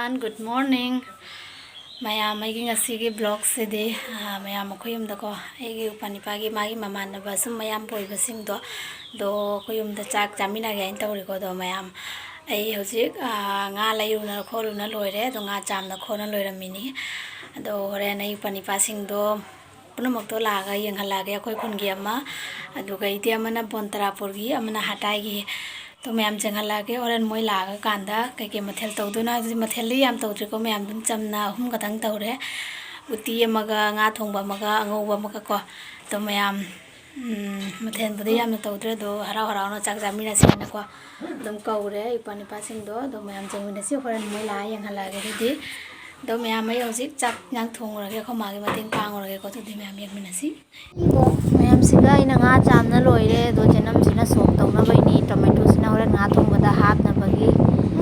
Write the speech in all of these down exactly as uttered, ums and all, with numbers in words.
Good morning ꯃꯌꯥꯝ꯫ ꯑꯩꯒꯤ ꯉꯁꯤꯒꯤ vlogꯁꯤꯗꯤ, ꯑꯥ, ꯃꯌꯥꯝ ꯑꯩꯈꯣꯏ ꯌꯨꯝꯗꯀꯣ, ꯑꯩꯒꯤ ꯎꯄꯥ ꯅꯤꯄꯥꯒꯤ ꯃꯥꯒꯤ ꯃꯃꯥꯟꯅꯕ ꯁꯨꯝ ꯃꯌꯥꯝꯕ ꯑꯣꯏꯕꯁꯤꯡꯗꯣ, ꯑꯗꯣ ꯑꯩꯈꯣꯏ ꯌꯨꯝꯗ ꯆꯥꯛ ꯆꯥꯃꯤꯟꯅꯒꯦ ꯍꯥꯏꯅ ꯇꯧꯔꯤꯀꯣ꯫ ꯑꯗꯣ ꯃꯌꯥꯝ, ꯑꯩ ꯍꯧꯖꯤꯛ, ꯑꯥ, ꯉꯥ ꯂꯩꯔꯨꯅ ꯈꯣꯠꯂꯨꯅ ꯂꯣꯏꯔꯦ꯫ ꯑꯗꯣ ꯉꯥ ꯆꯥꯝꯅ ꯈꯣꯠꯅ ꯂꯣꯏꯔꯝꯃꯤꯅꯤ꯫ ꯑꯗꯣ ꯍꯣꯔꯦꯟ ꯑꯩ ꯎꯄꯥ ꯅꯤꯄꯥꯁꯤꯡꯗꯣ ꯄꯨꯝꯅꯃꯛꯇꯣ ꯂꯥꯛꯑꯒ ꯌꯦꯡꯍꯜꯂꯛꯑꯒꯦ꯫ ꯑꯩꯈꯣꯏ ꯈꯨꯟꯒꯤ ꯑꯃ, ꯑꯗꯨꯒ ꯏꯇꯤ ꯑꯃꯅ ꯕꯣꯟꯇꯔꯥꯄꯨꯔꯒꯤ, ꯑꯃꯅ ꯍꯥꯇꯥꯏꯒꯤ꯫ ꯑꯗꯣ ꯃꯌꯥꯝ ꯆꯪꯍꯜꯂꯛꯑꯒꯦ꯫ ꯍꯣꯔꯦꯟ ꯃꯣꯏ ꯂꯥꯛꯑꯒ ꯀꯥꯟꯗ ꯀꯩꯀꯩ ꯃꯊꯦꯜ ꯇꯧꯗꯣꯏꯅꯣ ꯍꯥꯏꯕꯁꯤ, ꯃꯊꯦꯜꯗꯤ ꯌꯥꯝ ꯇꯧꯗ꯭ꯔꯤꯀꯣ ꯃꯌꯥꯝ, ꯑꯗꯨꯝ ꯆꯝꯅ ꯑꯍꯨꯝ ꯈꯛꯇꯪ ꯇꯧꯔꯦ꯫ ꯎꯇꯤ ꯑꯃꯒ, ꯉꯥ ꯊꯣꯡꯕ ꯑꯃꯒ, ꯑꯉꯧꯕ ꯑꯃꯒꯀꯣ꯫ ꯑꯗꯣ ꯃꯌꯥꯝ, ꯎꯝ, ꯃꯊꯦꯜꯕꯨꯗꯤ ꯌꯥꯝꯅ ꯇꯧꯗ꯭ꯔꯦ, ꯑꯗꯣ ꯍꯔꯥꯎ ꯍꯔꯥꯎꯅ ꯆꯥꯛ ꯆꯥꯃꯤꯟꯅꯁꯦꯅꯀꯣ ꯑꯗꯨꯝ ꯀꯧꯔꯦ ꯏꯄꯥ ꯅꯤꯄꯥꯁꯤꯡꯗꯣ꯫ ꯑꯗꯣ ꯃꯌꯥꯝ ꯆꯪꯃꯤꯟꯅꯁꯤ, ꯍꯣꯔꯦꯟ ꯃꯣꯏ ꯂꯥꯛꯑ ꯌꯦꯡꯍꯜꯂꯛꯑꯒꯦ꯫ ꯑꯗꯨꯗꯤ ꯑꯗꯣ ꯃꯌꯥꯝ, ꯑꯩ ꯍꯧꯖꯤꯛ ꯆꯥꯛ ꯏꯟꯖꯥꯡ ꯊꯣꯡꯉꯨꯔꯒꯦ, ꯑꯩꯈꯣꯏ ꯃꯥꯒꯤ ꯃꯇꯦꯡ ꯄꯥꯡꯉꯨꯔꯒꯦꯀꯣ꯫ ꯑꯗꯨꯗꯤ ꯃꯌꯥꯝ ꯌꯦꯡꯃꯤꯟꯅꯁꯤ꯫ ꯃꯌꯥꯝꯁꯤꯒ ꯑꯩꯅ ꯉꯥ ꯆꯥꯝꯅ ꯂꯣꯏꯔꯦ꯫ ꯑꯗꯣ ꯆꯅꯝꯁꯤꯅ ꯁꯣꯛ ꯇꯧꯅꯕꯩꯅꯤ, ꯇꯣꯃꯦꯇꯣꯁꯤꯅ ꯍꯣꯔꯦꯟ ꯉꯥ ꯊꯣꯡꯕꯗ ꯍꯥꯞꯅꯕꯒꯤ꯫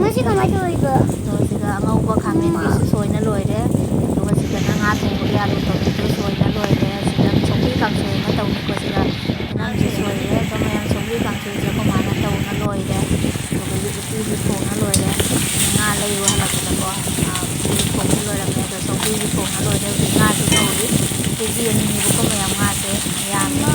ꯃꯁꯤ ꯀꯃꯥꯏꯅ ꯇꯧꯔꯤꯕ? ꯑꯗꯣ ꯁꯤꯒ ꯑꯉꯧꯕ ꯈꯥꯃꯦꯟꯒꯤꯁꯨ ꯁꯣꯏꯅ ꯂꯣꯏꯔꯦ꯫ ꯑꯗꯨꯒ ꯁꯤꯗꯅ ꯉꯥ ꯊꯣꯡꯕꯒꯤ ꯑꯂꯨ ꯇꯣꯃꯦꯇꯣ ꯁꯣꯏꯅ ꯂꯣꯏꯔꯦ꯫ ꯁꯤꯗ ꯁꯧꯒ꯭ꯔꯤ ꯀꯥꯡꯁꯣꯏ ꯑꯃ ꯇꯧꯅꯤꯀꯣ꯫ ꯁꯤꯒ ꯆꯅꯝꯁꯨ ꯁꯣꯏꯔꯦ꯫ ꯑꯗꯣ ꯃꯌꯥꯝ, ꯁꯧꯒ꯭ꯔꯤ ꯀꯥꯡꯁꯣꯏꯁꯦ ꯑꯩꯈꯣꯏ ꯃꯥꯅ ꯇꯧꯅ ꯂꯣꯏꯔꯦ꯫ ꯑꯗꯨꯒ ꯎꯇꯤꯁꯨ ꯊꯣꯡꯅ ꯂꯣꯏꯔꯦ꯫ ꯉꯥ ꯂꯩꯔꯨ ꯍꯜꯂꯛꯄꯗꯀꯣ, ꯑꯥ, ꯎꯇꯤ ꯊꯣꯡꯕ ꯂꯣꯏꯔꯝꯃꯦ꯫ ꯑꯗꯣ ꯁꯧꯒ꯭ꯔꯤꯁꯨ ꯊꯣꯡꯅ ꯂꯣꯏꯔꯦ꯫ ꯍꯧꯖꯤꯛ ꯉꯥꯁꯨ ꯇꯧꯔꯤ꯫ ꯀꯦꯖꯤ ꯑꯅꯤꯅꯦꯕꯀꯣ ꯃꯌꯥꯝ ꯉꯥꯁꯦ꯫ ꯌꯥꯝꯃꯦ꯫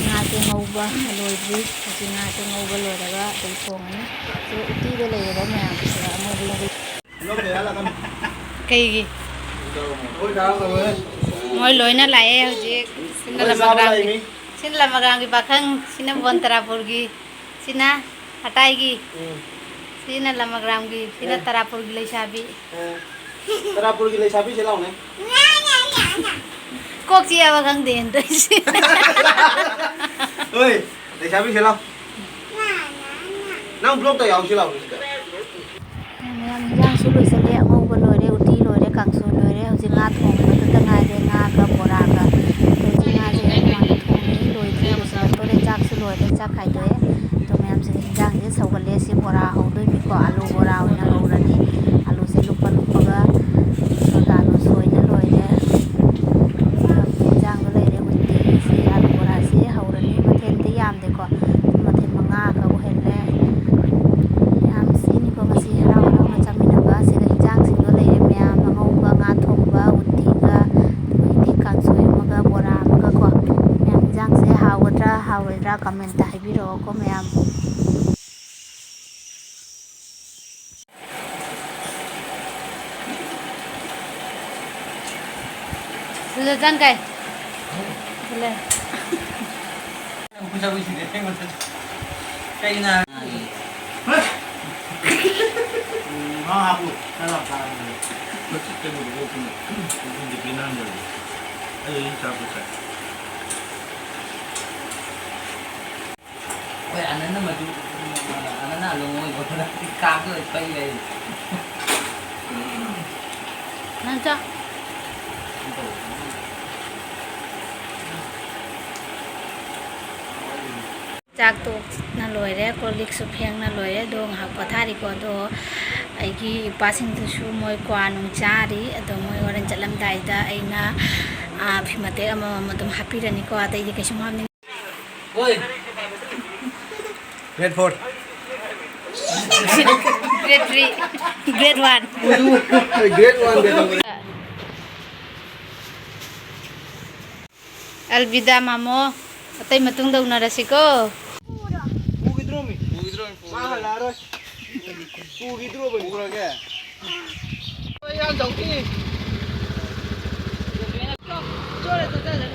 ꯉꯥꯁꯦ ꯉꯧꯕ ꯂꯣꯏꯗ꯭ꯔꯤ꯫ ꯍꯧꯖꯤꯛ ꯉꯥꯁꯦ ꯉꯧꯕ ꯂꯣꯏꯔꯒ ꯑꯗꯨꯝ ꯊꯣꯡꯉꯅꯤ꯫ ꯁꯤ ꯎꯇꯤꯗ ꯂꯩꯔꯦꯕ ꯃꯌꯥꯝ꯫ ꯁꯤꯗ ꯑꯉꯧꯕ ꯉꯧꯕ꯫ ꯀꯩꯒꯤ? ꯃꯣꯏ ꯂꯣꯏꯅ ꯂꯥꯛꯑꯦ ꯍꯧꯖꯤꯛ꯫ ꯁꯤꯅ ꯂꯣꯏ ꯆꯥꯕ ꯂꯃꯒ꯭ꯔꯥꯝꯒꯤ, ꯂꯥꯛꯏꯅꯤ꯫ ꯁꯤꯅ ꯂꯃꯒ꯭ꯔꯥꯝꯒꯤ ꯄꯥꯈꯪ, ꯁꯤꯅ ꯕꯣꯟꯇꯔꯥꯄꯨꯔꯒꯤ, ꯁꯤꯅ ꯍꯇꯥꯏꯒꯤ, ꯎꯝ꯫ ꯁꯤꯅ ꯂꯃꯒ꯭ꯔꯥꯝꯒꯤ, ꯁꯤꯅ ꯑꯦ꯫ ꯇꯔꯥꯄꯨꯔꯒꯤ ꯂꯩꯁꯥꯕꯤ꯫ ꯑꯦ꯫ ꯇꯔꯥꯄꯨꯔꯒꯤ ꯂꯩꯁꯥꯕꯤꯁꯦ ꯂꯥꯎꯅꯦ꯫ ꯀꯣꯛ ꯆꯤꯛꯑꯕ ꯈꯪꯗꯦ ꯇꯧꯔꯤꯁꯦ꯫ ꯍꯣꯏ, ꯂꯩꯁꯥꯕꯤꯁꯦ ꯂꯥꯎ꯫ ꯅꯪ vlogꯇ ꯌꯥꯎꯁꯤ ꯂꯥꯎ ꯁꯤꯗ꯫ ꯃꯌꯥꯝ ꯏꯟꯖꯥꯡꯁꯨ ꯂꯣꯏꯁꯤꯜꯂꯦ, ꯑꯉꯧꯕ ꯂꯣꯏꯔꯦ, ꯎꯇꯤ ꯂꯣꯏꯔꯦ, ꯀꯥꯡꯁꯣꯏ ꯂꯣꯏꯔꯦ꯫ ꯍꯧꯖꯤꯛ ꯉꯥ ꯊꯣꯡꯕꯗꯨꯇ ꯉꯥꯏꯔꯦ, ꯉꯥꯒ ꯕꯣꯔꯥꯒ꯫ ꯍꯧꯖꯤꯛ ꯉꯥꯁꯦ ꯑꯩꯈꯣꯏ ꯃꯥꯅ ꯊꯣꯡꯉꯤ, ꯂꯣꯏꯗ꯭ꯔꯤ, ꯂꯣꯏꯁꯤꯜꯂꯛꯇꯣꯔꯦ꯫ ꯆꯥꯛꯁꯨ ꯂꯣꯏꯔꯦ, ꯆꯥꯛ ꯈꯥꯏꯗꯣꯛꯑꯦ꯫ ꯑꯗꯣ ꯃꯌꯥꯝꯁꯤꯅ ꯏꯟꯖꯥꯡꯁꯦ ꯁꯧꯒꯠꯂꯦ꯫ ꯁꯤ ꯕꯣꯔꯥ ꯍꯧꯗꯣꯏꯅꯤꯀꯣ, ꯑꯂꯨ ꯕꯣꯔꯥ ꯑꯣꯏꯅ ꯍꯧꯔꯅꯤ꯫ ꯑꯂꯨꯁꯦ ꯂꯨꯞꯄ ꯂꯨꯞꯄꯒ, ꯑꯗꯨꯒ ꯑꯂꯨ ꯁꯣꯏꯅ ꯂꯣꯏꯔꯦ꯫ ꯏꯟꯖꯥꯡꯗꯣ ꯂꯩꯔꯦ꯫ ꯍꯧꯖꯤꯛꯇꯤ ꯁꯤ ꯑꯂꯨ ꯕꯣꯔꯥꯁꯤ ꯍꯧꯔꯅꯤ꯫ ꯃꯊꯦꯜꯗꯤ ꯌꯥꯝꯗꯦꯀꯣ, ꯃꯊꯦꯜ ꯃꯉꯥ ꯈꯛ ꯑꯣꯏꯍꯜꯂꯦ꯫ ꯌꯥꯝ ꯁꯤꯅꯤꯀꯣ ꯉꯁꯤ ꯍꯔꯥꯎ ꯍꯔꯥꯎꯅ ꯆꯥꯃꯤꯟꯅꯕ꯫ ꯁꯤꯗ ꯑꯗꯨꯗ ꯆꯪꯈꯩ꯫ ꯑꯗꯨ ꯂꯩ꯫ ꯀꯩꯅ? ꯃꯥ ꯍꯥꯞꯄꯨ꯫ ꯈꯔ ꯌꯥꯝ ꯆꯥꯔꯝꯃꯅꯤ꯫ ꯃꯁꯤ ꯀꯩꯅꯣꯗꯨꯕꯨ ꯑꯩꯈꯣꯏꯅ ꯈꯣꯡꯗ꯭ꯔꯨꯝꯗꯤ ꯄꯦꯟꯅꯔꯝꯗꯕꯅꯤ꯫ ꯑꯩ ꯑꯗꯨꯝ ꯆꯥꯕ ꯆꯥꯏ꯫ ꯍꯣꯏ, ꯑꯅꯟꯅ ꯃꯗꯨ, ꯑꯅꯟꯅ ꯑꯂꯣꯡ ꯑꯣꯏꯕ ꯈꯔ ꯀꯥꯞꯄ ꯄꯩ ꯂꯩ꯫ ꯅꯪ ꯆꯥ꯫ ꯆꯥꯛ ꯇꯣꯛꯅ ꯂꯣꯏꯔꯦ, ꯀꯣꯜ ꯂꯤꯛꯁꯨ ꯐꯦꯡꯅ ꯂꯣꯏꯔꯦ꯫ ꯑꯗꯣ ꯉꯥꯏꯍꯥꯛ ꯄꯣꯊꯥꯔꯤꯀꯣ꯫ ꯑꯗꯣ ꯑꯩꯒꯤ ꯏꯄꯥꯁꯤꯡꯗꯨꯁꯨ ꯃꯣꯏ ꯀ꯭ꯋꯥ ꯅꯨꯡ ꯆꯥꯔꯤ꯫ ꯑꯗꯣ ꯃꯣꯏ ꯍꯣꯔꯦꯟ ꯆꯠꯂꯝꯗꯥꯏꯗ ꯑꯩꯅ, ꯑꯥ, ꯐꯤ ꯃꯇꯦꯛ ꯑꯃꯃꯝ ꯑꯗꯨꯝ ꯍꯥꯞꯄꯤꯔꯅꯤꯀꯣ꯫ ꯑꯇꯩꯗꯤ ꯀꯩꯁꯨꯝ happening Grade four. Grade three. Grade one. Grade one. ꯑꯜꯕꯤꯗꯥ ꯃꯥꯃꯣ, ꯑꯇꯩ ꯃꯇꯨꯡꯗ ꯎꯅꯔꯁꯤꯀꯣ꯫ ꯄꯨꯈꯤꯗ꯭ꯔꯣꯃꯤ? ꯄꯨꯈꯤꯗ꯭ꯔꯣꯃꯤ, ꯄꯨꯈꯤꯗ꯭ꯔꯣꯃꯤ꯫ ꯃꯥ ꯍꯜꯂꯛꯑꯔꯣꯏ꯫ ꯄꯨꯈꯤꯗ꯭ꯔꯣꯃꯤ? ꯄꯨꯈ꯭ꯔꯒꯦ꯫ ꯍꯣꯏ, ꯌꯥꯝ ꯇꯧꯈꯤ꯫ ꯆꯣꯂꯦ, ꯆꯣꯂꯦ꯫